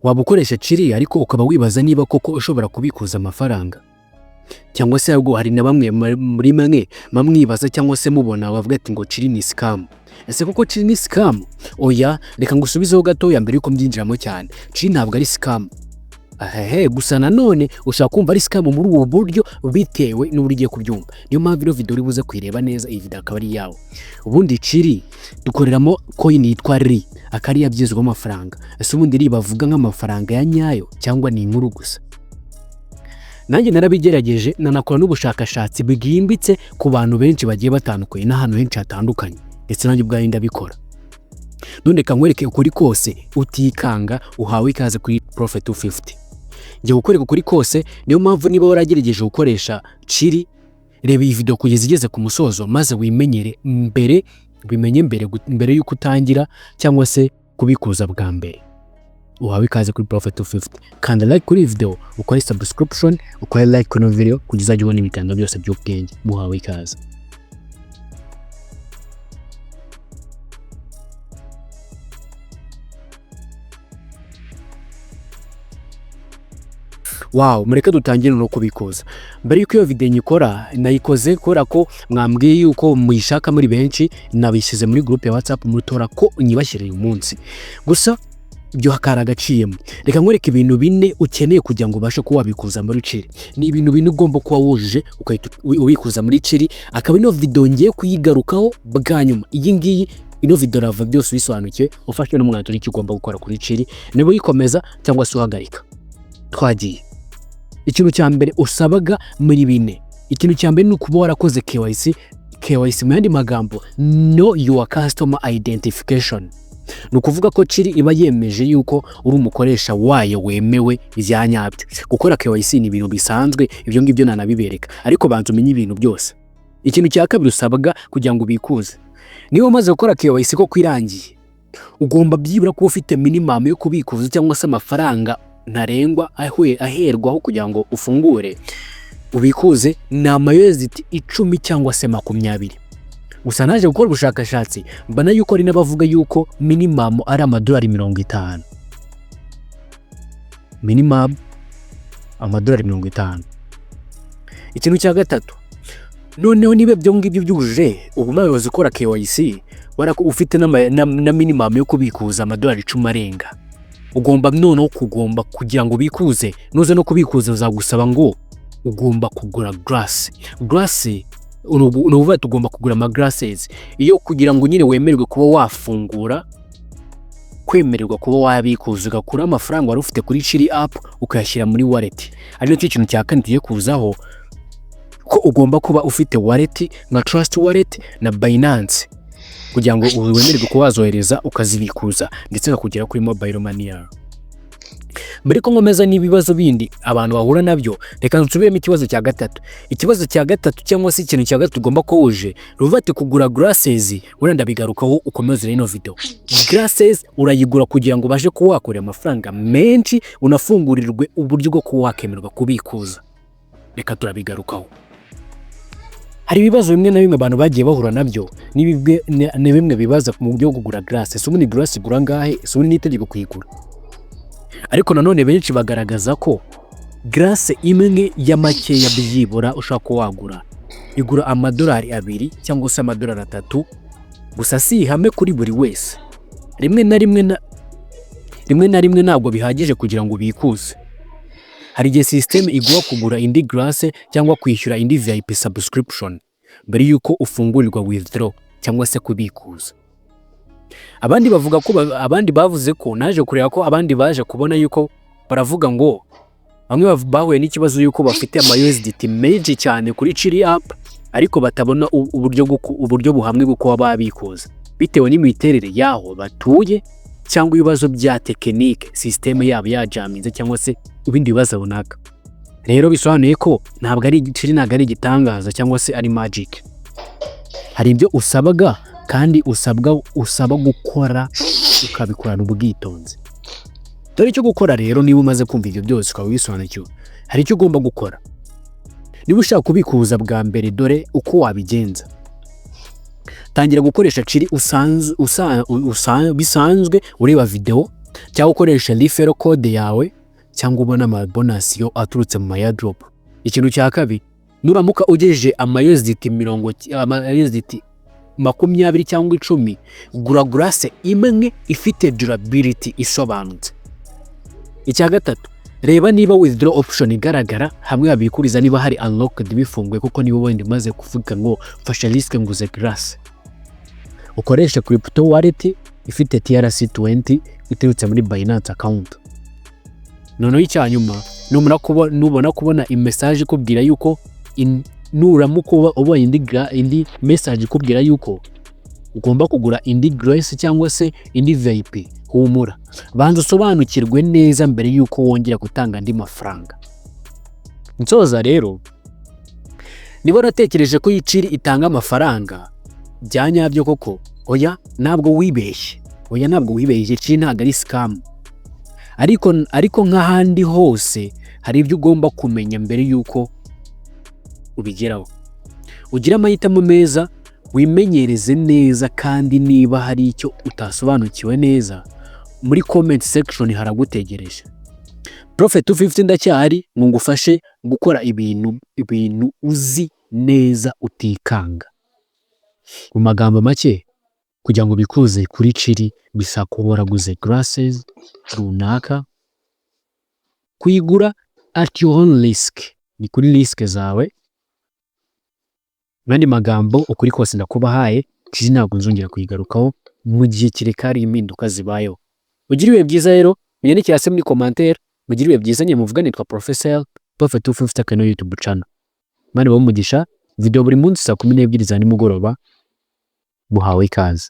Waba ukoresha Cheelee ariko ukaba wibaza niba koko ushobora kubikuza amafaranga, cyangwa se ahubwo hari na bamwe muri mwe bamwibaza cyangwa se mubona bavuga ati ngo Cheelee ni scam. Ese koko Cheelee ni scam? Oya, reka ngusubizeho gatoya mbere yuko mbyinjiramo cyane. Cheelee ntabwo ari scam. Ahehe, gusa nanone ushobora kumva ari scam muri ubu buryo bitewe n'uburyo ugiye kubyumva. Niyo mpamvu ino video uri buze kuyireba neza, iyi video akaba ari iyawe. Ubundi Cheelee dukoreramo coin yitwa RI, akaba ariyo abyizwamo amafaranga. Ese ubundi RI bavuga nk'amafaranga ya nyayo cyangwa ni inkuru gusa? Nanjye narabigerageje, nanakora n'ubushakashatsi bwimbitse ku bantu benshi bagiye batandukanye n'ahantu henshi hatandukanye, ndetse nanjye ubwanjye ndabikora. None reka nkwereke ukuri kose utikanga. Uhawe ikaze kuri Profe 250. Ngiye kukwereka ukuri kose. Niyo mpamvu niba waragerageje gukoresha Cheelee, reba iyi video kugeza igeze ku musozo, maze wimenyere mbere, bimenye mbere, mbere y'uko utangira cyangwa se kubikuza bwa mbere. Uhawe ikaze kuri Profe 250. Kanda like kuri iyi video, ukore subscription, ukore like kuri ino video kugira uzajye ubona ibiganiro byose by'ubwenge. Muhawe ikaze. Wow, mureke dutangire no kubikuza. Mbere yuko iyo video nyikora, nayikoze kubera ko mwambwiye yuko muyishaka muri benshi, nabishyize muri group ya WhatsApp, mutora ko nyibashyiriye uyu munsi. Gusa ibyo hakari agaciyemo. Reka nkwereke ibintu bine ukeneye kugira ngo ubashe kuba wabikuza muri Cheelee. Ni ibintu bine ugomba kuba wujuje ugahita ubikuza muri Cheelee. Akaba ino video ngiye kuyigarukaho bwa nyuma. Iyi ngiyi ino video rava byose ubisobanukiwe, ufashwe n'umwanzuro icyo ugomba gukora kuri Cheelee, niba uyikomeza cyangwa se uhagarika. Twagiye. Ikintu cya mbere usabaga muri bine, ikintu cya mbere ni ukuba warakoze KYC. KYC mu yandi magambo, know your customer identification. Ni ukuvuga ko Cheelee iba yemeje yuko uri umukoresha wayo wemewe bya nyabyo. Gukora KYC ni ibintu bisanzwe, ibyo ngibyo nanabibereka, ariko banza umenye ibintu byose. Ikintu cya kabiri usabwa kugira ngo ubikuze, niba umaze gukora KYC koko irangiye, ugomba byibura kuba ufite minimum yo kubikuza cyangwa se amafaranga ntarengwa aherwaho kugira ngo ufungure ubikuze, ni ama USDT 10 cyangwa se 20. Gusa naje gukora ubushakashatsi, mbona yuko hari n'abavuga yuko minimum ari amadolari 50. Minimum amadolari 50. Ikintu cya gatatu noneho, niba ibyo ngibyo byujuje, ubu umaze gukora KYC, ufite na minimum yo kubikuza amadolari 10 arenga, ugomba noneho kugomba kugira ngo ubikuze, nuza no kubikuza uzagusaba ngo ugomba kugura Grass. Grass ni ukuvuga tugomba kugura ama grasses iyo kugira ngo nyine wemererwe kuba wafungura, kwemererwa kuba wabikuza, ugakura amafaranga wari ufite kuri Cheelee app ukayashyira muri wallet. Ari nacyo kintu cya kane tugiye kuzaho, ko ugomba kuba ufite wallet nka Trust Wallet na Binance kugira ngo wemererwe kuba wazohereza ukazibikuza ndetse bakugera kuri mobile money yawe. Mbere ko nkomeza n'ibibazo bindi abantu bahura nabyo, reka nsubiremo ikibazo cya gatatu. Ikibazo cya gatatu cyangwa se ikintu cya gatatu ugomba kuba wuje, ruvuga ati kugura grasses, wenda ndabigarukaho, ukomeze ino video. Grasses urayigura kugira ngo ubashe kuba wakorera amafaranga menshi, unafungurirwe uburyo bwo kuba wakemererwa kubikuza. Reka turabigarukaho. Hari ibibazo bimwe na bimwe abantu bagiye bahura nabyo, ni bimwe bibaza mu buryo bwo kugura grass. Ese ubundi grass igura angahe? Ese ubundi ni itegeko kuyigura? Ariko nanone benshi bagaragaza ko grass imwe ya makeya byibura ushobora kuba wagura igura amadolari 2 cyangwa se amadolari 3. Gusa si ihame kuri buri wese. Rimwe na rimwe ntabwo bihagije kugira ngo ubikuze. Hari igihe system iguha kugura indi grass cyangwa kwishyura indi VIP subscription mbere y'uko ufungurirwa withdraw cyangwa se kubikuza. Abandi bavuga ko, abandi bavuze ko, naje kureba ko abandi baje kubona yuko baravuga ngo bamwe bahuye n'ikibazo yuko bafite ama USDT menshi cyane kuri Cheelee app, ariko batabona uburyo buhamwe bwo kuba babikuza bitewe n'imiterere yaho batuye cyangwa ibibazo bya tekinike, system yabo yajaminze cyangwa se ibindi bibazo runaka. Rero bisobanuye ko ntabwo ari Cheelee, ntabwo ari igitangaza cyangwa se ari magic. Hari ibyo usabwa kandi usabwa usaba gukora ukabikorana ubwitonzi. Dore icyo gukora rero: niba umaze kumva ibyo byose ukaba wisobanukiwe, hari icyo ugomba gukora niba ushaka kubikuza bwa mbere. Dore uko wabigenza: tangira gukoresha Cheelee bisanzwe, ureba video. cyangwa ukoresha referral code yawe, cyangwa ubone ama bonus yo aturutse mu ma airdrop. Ikintu cya kabiri, nuramuka ugejeje ama USDT mirongo, ama USDT 20 cyangwa 10, gura Grass imwe ifite durability isobanutse. Icya gatatu, reba niba withdraw option igaragara hamwe babikuriza, niba hari unlocked, bifunguye, kuko niba wenda umaze kuvuga ngo mfashe risk, nguze Grass, ukoreshe crypto wallet ifite TRC20 iturutse muri Binance account. Noneho icya nyuma, numara kubona, nubona kubona message ikubwira yuko nuramuka ubonye indi message ikubwira yuko ugomba kugura indi Grass cyangwa se indi VIP, humura, banza usobanukirwe neza mbere yuko wongera gutanga andi mafaranga. Nsoza rero, niba waratekereje ko iyi Cheelee itanga amafaranga bya nyabyo koko, oya, ntabwo wibeshye. Oya, ntabwo wibeshye. Cheelee ntabwo ari scam, ariko nk'ahandi hose hari ibyo ugomba kumenya mbere y'uko ubigeraho. Ugire amahitamo meza, wimenyereze neza, kandi niba hari icyo utasobanukiwe neza, muri comment section haragutegereje. Prophet 250 ndacyahari ngo ngufashe gukora ibintu uzi neza utikanga. Mu magambo make, kugira ngo ubikuze kuri Cheelee bisaba kuba waraguze Grasses runaka, kuyigura at your own risk, ni kuri risk zawe. Mu yandi magambo, ukuri kose ndakubahaye. Cheelee ntabwo nzongera kuyigarukaho mu gihe kereka hari impinduka zibayeho. Ugire ibihe byiza rero, munyandikire hasi muri commentaire. Mugire ibihe byiza. Nyine muvuga, nitwa Professor Prophet 250 akano YouTube channel. Imana ibahe umugisha. Video buri munsi saa 12 za nimugoroba, muhawe ikaze.